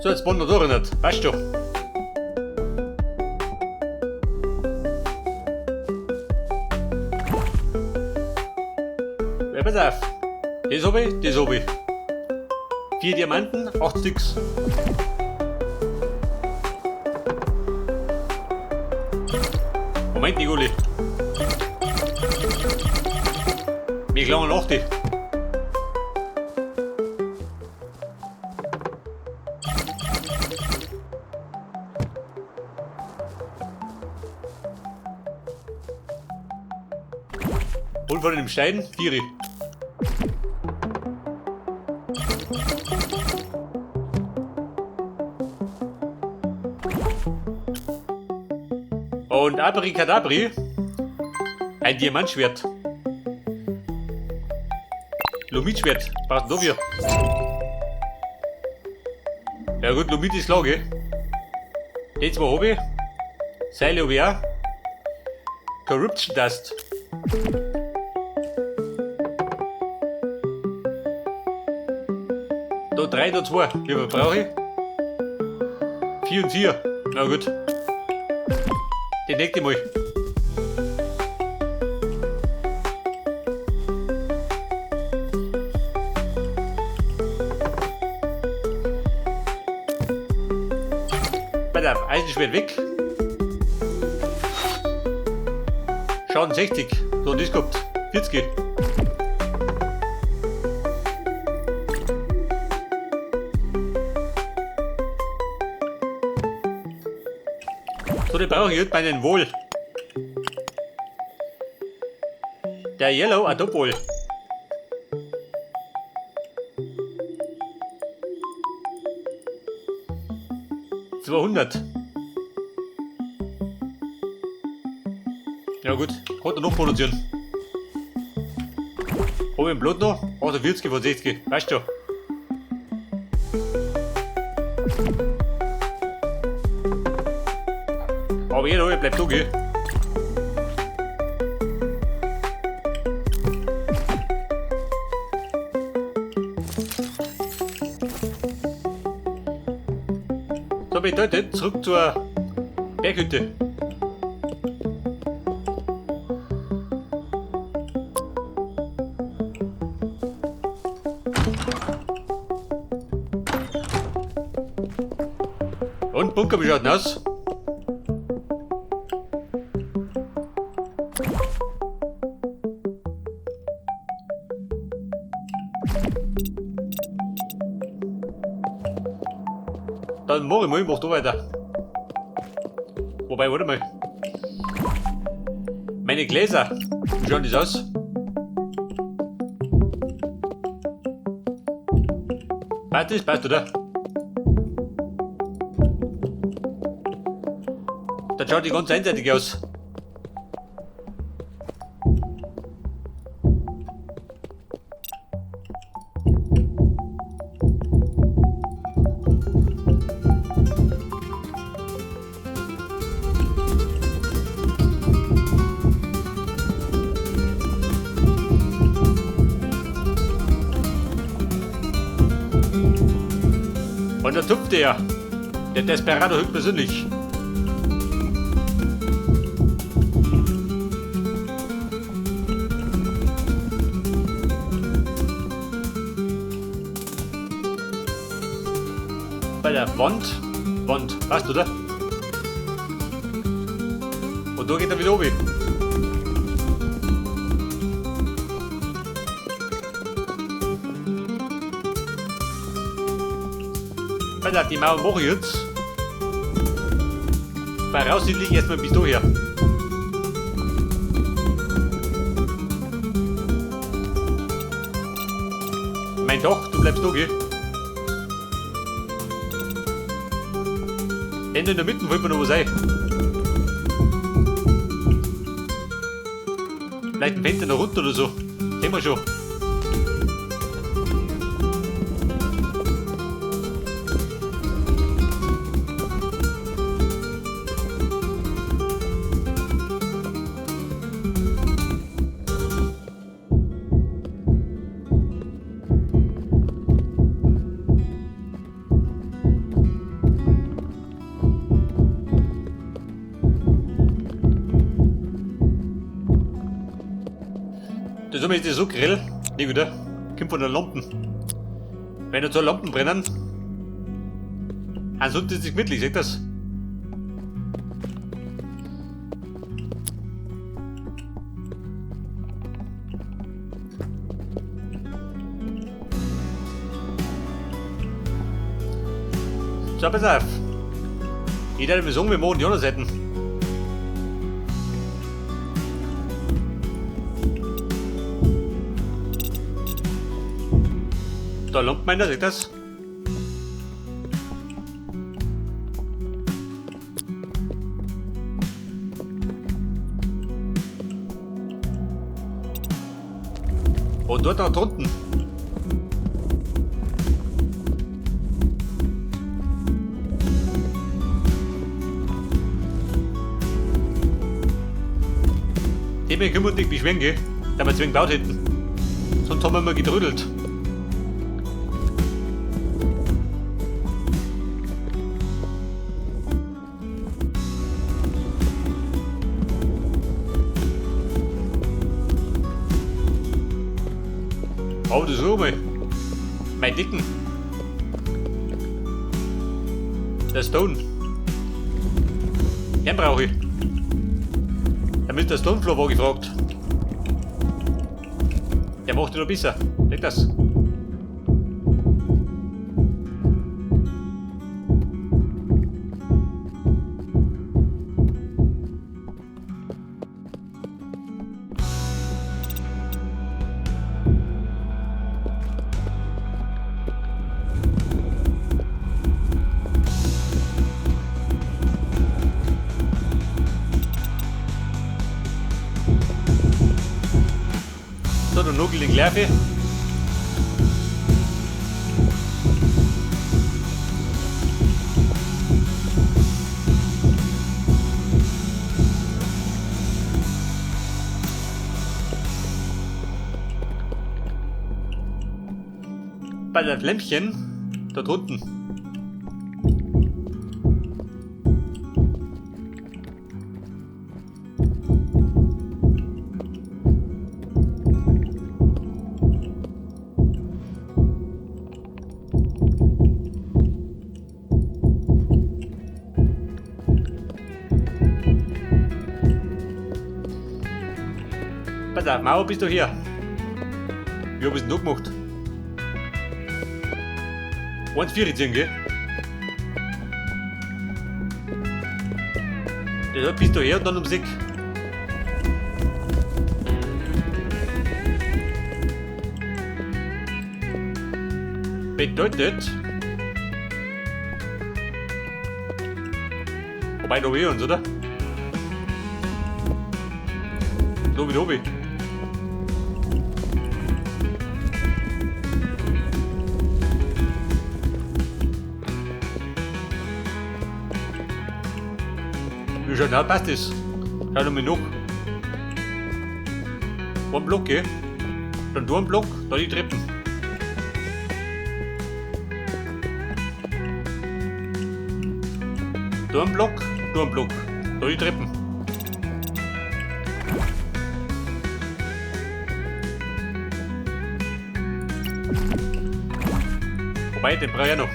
So, jetzt bauen wir da nicht. Weißt du? Ja, pass auf. Das hab ich, das hab ich. 4 Diamanten, 8 Sticks. Moment, Nicoli. Wir klangen nach die. Hol von dem Stein, 4. Und Abrikadabri, ein Diamantschwert. Lomitschwert, brauchst du dafür? Ja gut, Lomit ist klar, gell? Die zwei hab ich. Seile hab ich auch. Corruption Dust. Da 3, da 2. Wie viel brauche ich? 4 und 4. Na gut. Den nächsten Mal. Pass auf, Eisenschwert weg. Schaden 60. So, und das gehabt. 40. So, den brauche ich jetzt bei den Wohl. Der Yellow Adobe. 200. Ja gut, kann er noch produzieren. Hab ich im Blut noch? 48 von 60, weißt du. Aber jeder bleibt da, gell? So bedeutet, zurück zur Berghütte. Und Bunker, wie schaut denn aus? Dann mach ich mal, ich mach da weiter. Wobei, warte mal. Meine Gläser, wie schauen das aus? Passt das? Passt, oder? Dann schaut die ganz einseitig aus. Und da tupft er. Der Desperado höchstpersönlich. Bei der Wand. Wand, passt, oder? Und da geht er wieder runter. Alter, die Mauer mache ich jetzt. Voraussichtlich erstmal bis daher. Mein Dach, du bleibst da, gell? Denn in der Mitte wollen wir noch was ein. Vielleicht ein Fenster noch runter oder so. Sehen wir schon. Sommer ist das so grell. Nee, wieder. Kommt von den Lampen. Wenn da zwei Lampen brennen. Ansonsten ist es gemütlich, seht das? So, pass auf. Ich werde mir sagen, wir machen die andere Seiten. Da lampt meiner, seht das? Und dort nach drunten. Dem können wir uns nicht beschweren, gell? Da wir zwingend gebaut hätten. Sonst haben wir immer gedrödelt. Aber das ist mal. Mein Dicken. Der Stone. Den brauche ich. Der Mr. Stonefloor war gefragt. Der macht ja noch besser. Leg das. So, dann nugel den Glerfe. Bei dem Lämpchen dort unten. Pass auf, Mauer, bist du hier? Wie hab ich's denn da gemacht? 1,4 ziehen, gell? Das bist du her und dann ums Eck. Bedeutet. Wobei, da wir uns, oder? So wie oben. Wie schaut denn passt das? Schau noch mal nach. Ein Block, gell? Dann da ein Block, da die Treppen. Da ein Block, da ein Block, da die Treppen. Wobei, den brauche ich auch noch.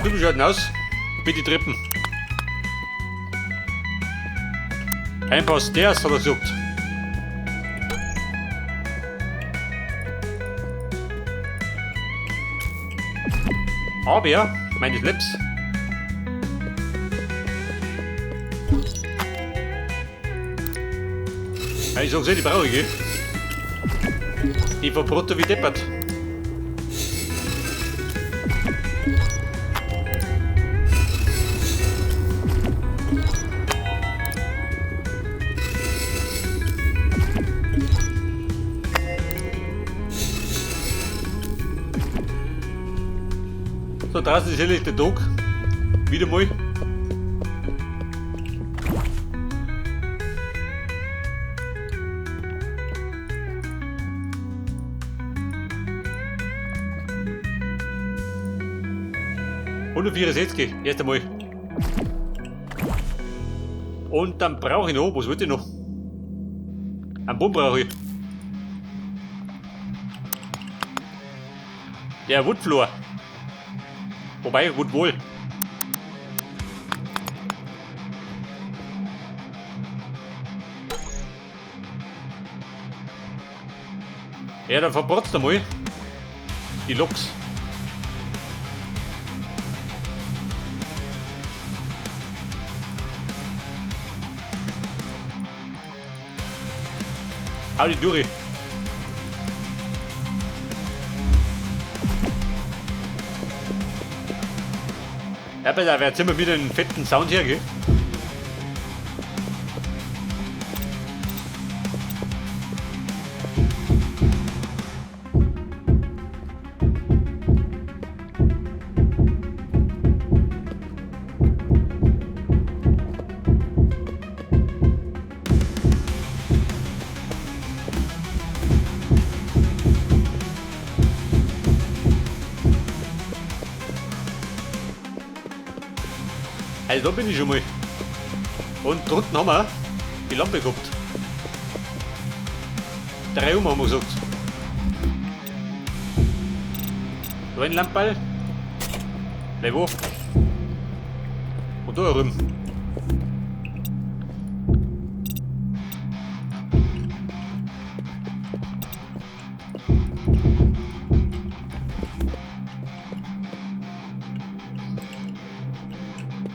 Du, wie schaut denn aus? Mit die Treppen. Ein paar Stairs hat er gesagt. Aber meine Flips. Ja, ich sag's eh, die brauche ich, gell? Die verbrotte wie deppert. So, draußen ist helllichter Tag. Wieder mal. 164, erst einmal. Und dann brauche ich noch, was wollte ich noch? Einen Boden brauche ich. Der Woodfloor. Wobei, Woodwool. Ja, dann verbrotzt einmal die Loks. Hau die durch. Ja, pass auf, jetzt sind wir wieder einen fetten Sound her, gell? Also da bin ich schon mal. Und drunten haben wir die Lampe gehabt. 3 um haben wir gesagt. Da ein Lamperl. Bleib wo? Und da herum.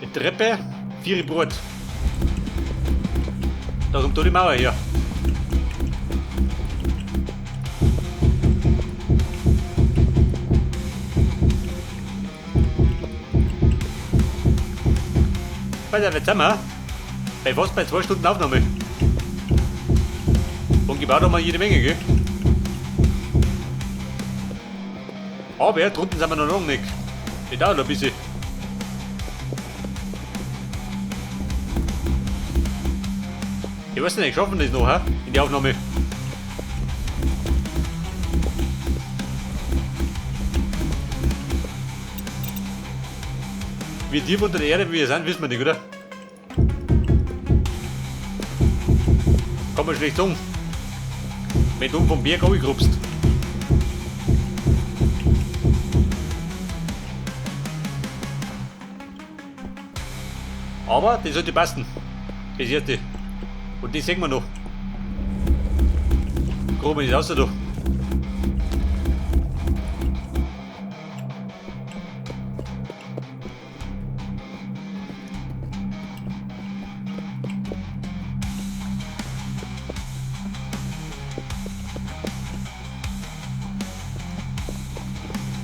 Die Treppe, 4 Brot. Da kommt da die Mauer her. Pass auf, jetzt sind wir bei fast bei 2 Stunden Aufnahme. Und gebaut haben wir jede Menge, gell? Aber drunten sind wir noch lange nicht. Die dauert noch ein bisschen. Ich weiß nicht, schaffen wir das noch, hä? In die Aufnahme. Wie tief unter der Erde wir sind, wissen wir nicht, oder? Kann man schlecht sagen. Wenn du vom Berg runtergrubst. Aber das sollte passen. Das erste. Und die sehen wir noch. Grob ist außer da.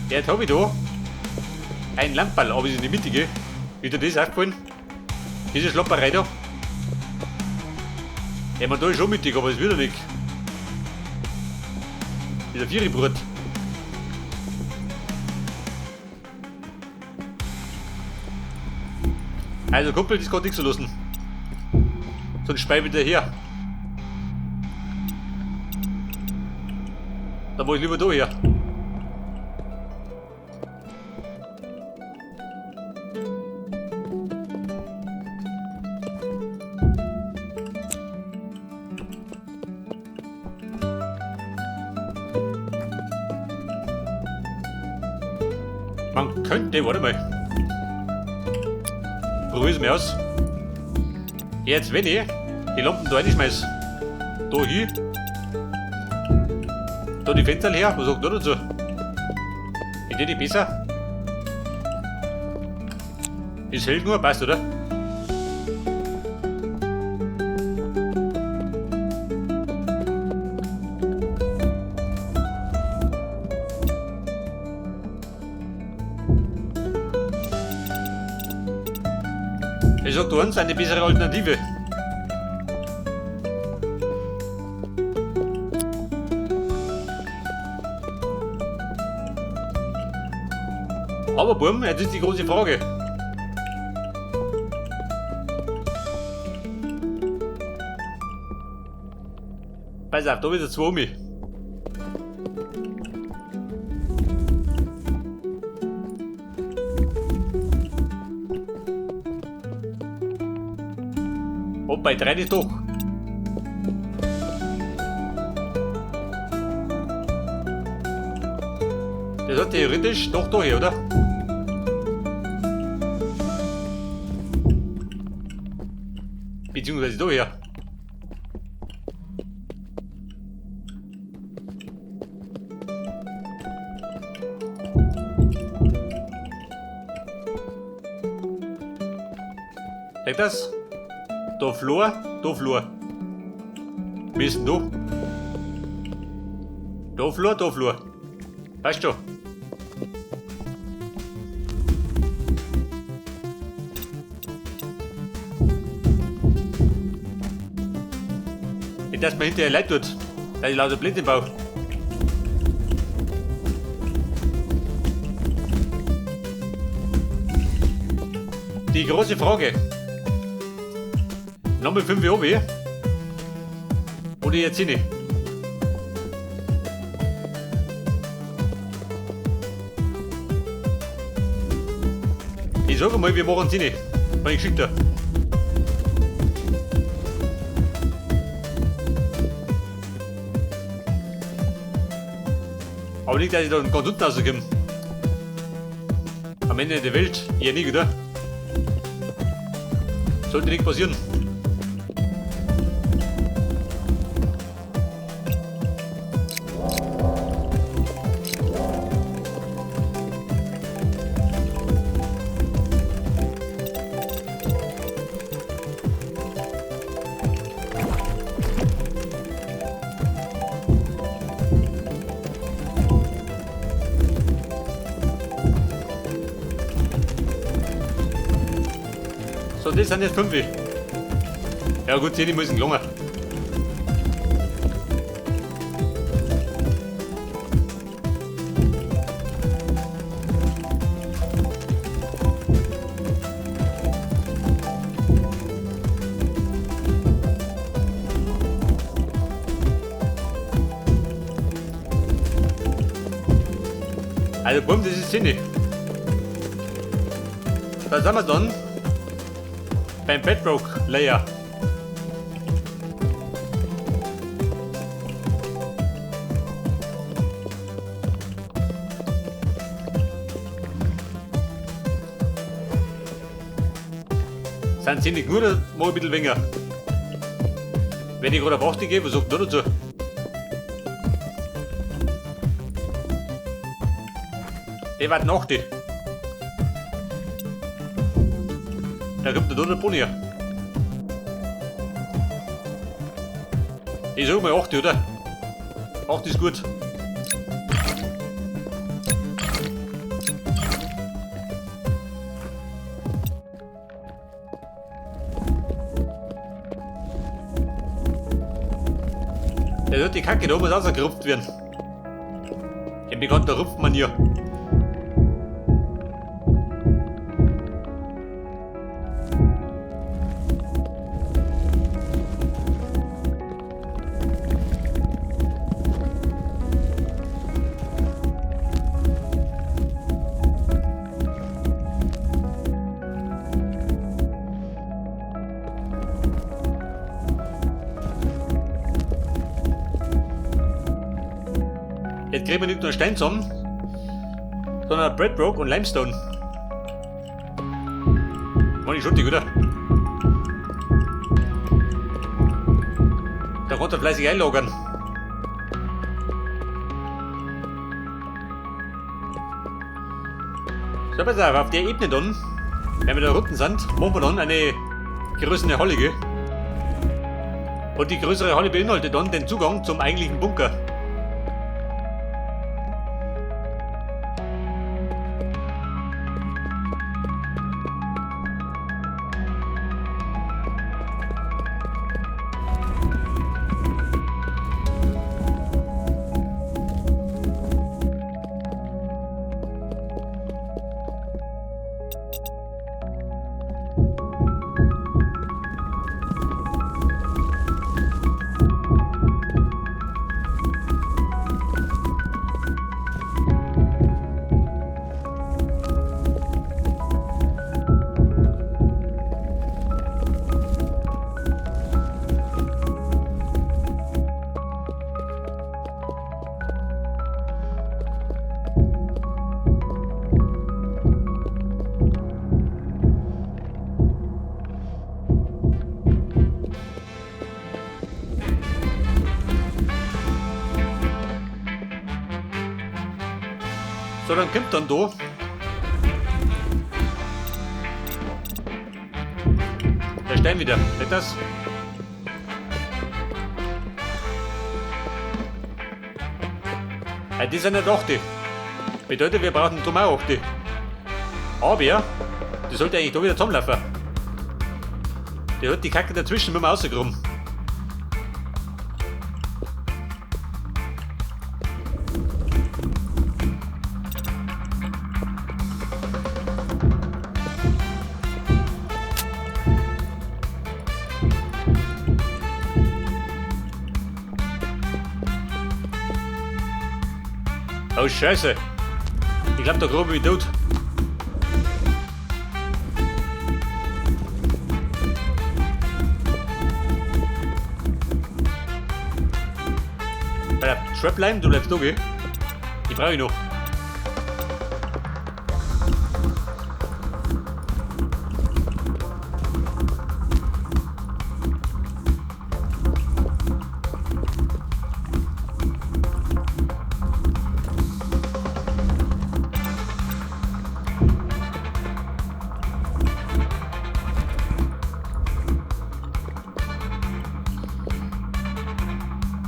Jetzt hab ich da ein Lamperl, aber ist in die Mitte, gell? Ist dir das aufgefallen? Diese Schlapperei da. Ja, man, da ist schon mittig, aber es wird ja nicht. Dieser Viererbrot. Also Kumpel, das kann nichts so lassen. Sonst spei wieder her. Da muss ich lieber da her. Man könnte, warte mal. Probier's mal aus. Jetzt, wenn ich die Lampen da reinschmeiß, da hin, da die Fenster her, was sagt da dazu? Ist die besser? Ist hell nur, passt, oder? Ich sag, da unten eine bessere Alternative. Aber Buben, jetzt ist die große Frage. Pass auf, da ist ein 2 um. Und bei 3 nicht doch. Das hat theoretisch doch da hier, oder? Beziehungsweise da her. Seht das? Da Flor, da Flor. Wie ist denn da? Da Flor, da Flor. Weißt du? Nicht, dass mir hinterher leid tut, dass ich lauter Blinde baue. Die große Frage. Nochmal 5 Uhr oder jetzt nicht? Ich sage mal, wir machen sie nicht. Bin ich geschickter. Aber nicht, dass ich da ganz unten rauskomme. Am Ende der Welt, eher nicht, oder? Sollte nicht passieren. So, das sind jetzt 5. Ja gut, 10 müssen gelungen. Also bumm, das ist 10. Da sind wir dann beim Bedrock Layer. Sind sie nicht nur mal ein bisschen weniger? Wenn ich gerade auf 80 gehe, was sagt der dazu? Der wird 80. Da kommt der Pony her. Ich sag mal 80, oder? 80 ist gut. Der wird die Kacke da muss rausgerupft werden. In bekannter Rupfmanier. Jetzt kriegen wir nicht nur Stein zusammen, sondern Bedrock und Limestone. War nicht schuldig, oder? Da konnte er fleißig einlagern. So, pass auf, auf der Ebene dann, wenn wir da unten sind, machen wir dann eine größere Halle, gell? Und die größere Halle beinhaltet dann den Zugang zum eigentlichen Bunker. So, dann kommt dann da der Stein wieder. Seht das? Ja, die sind nicht 8. Bedeutet, wir brauchen drum auch 8. Aber die sollte eigentlich da wieder zusammenlaufen. Die hat die Kacke dazwischen mit dem rausgegraben. Oh Scheiße! Ich glaub, da grabe ich mich tot. Bei der Trapline, du bleibst da, gell? Die brauche ich noch.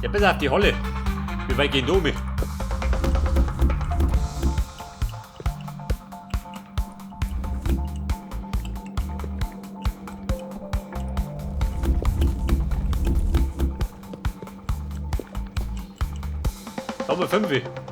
Ja, bis auf die Holle. Wie weit gehen da mit? Da haben wir 5.